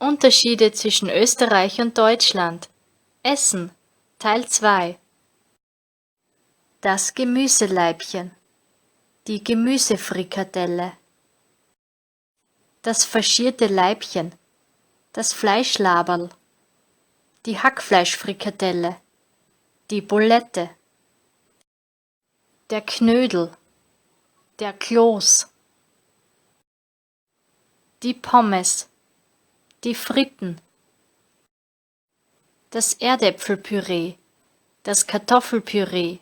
Unterschiede zwischen Österreich und Deutschland. Essen. Teil 2. Das Gemüselaibchen. Die Gemüsefrikadelle. Das faschierte Laibchen. Das Fleischlaberl. Die Hackfleischfrikadelle. Die Bulette. Der Knödel. Der Kloß. Die Pommes. Die Fritten. Das Erdäpfelpüree. Das Kartoffelpüree.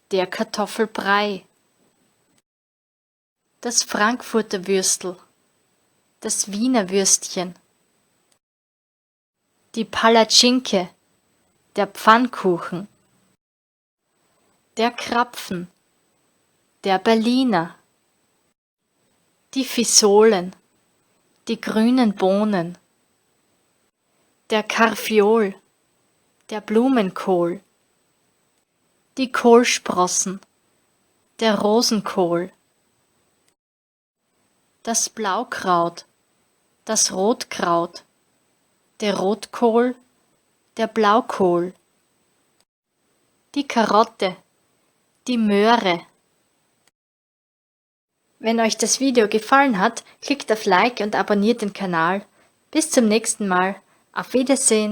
Der Kartoffelbrei. Das Frankfurter Würstl. Das Wiener Würstchen. Die Palatschinke. Der Pfannkuchen. Der Krapfen. Der Berliner. Die Fisolen. Die grünen Bohnen. Der Karfiol. Der Blumenkohl. Die Kohlsprossen. Der Rosenkohl. Das Blaukraut. Das Rotkraut. Der Rotkohl. Der Blaukohl. Die Karotte. Die Möhre. Wenn euch das Video gefallen hat, klickt auf Like und abonniert den Kanal. Bis zum nächsten Mal. Auf Wiedersehen.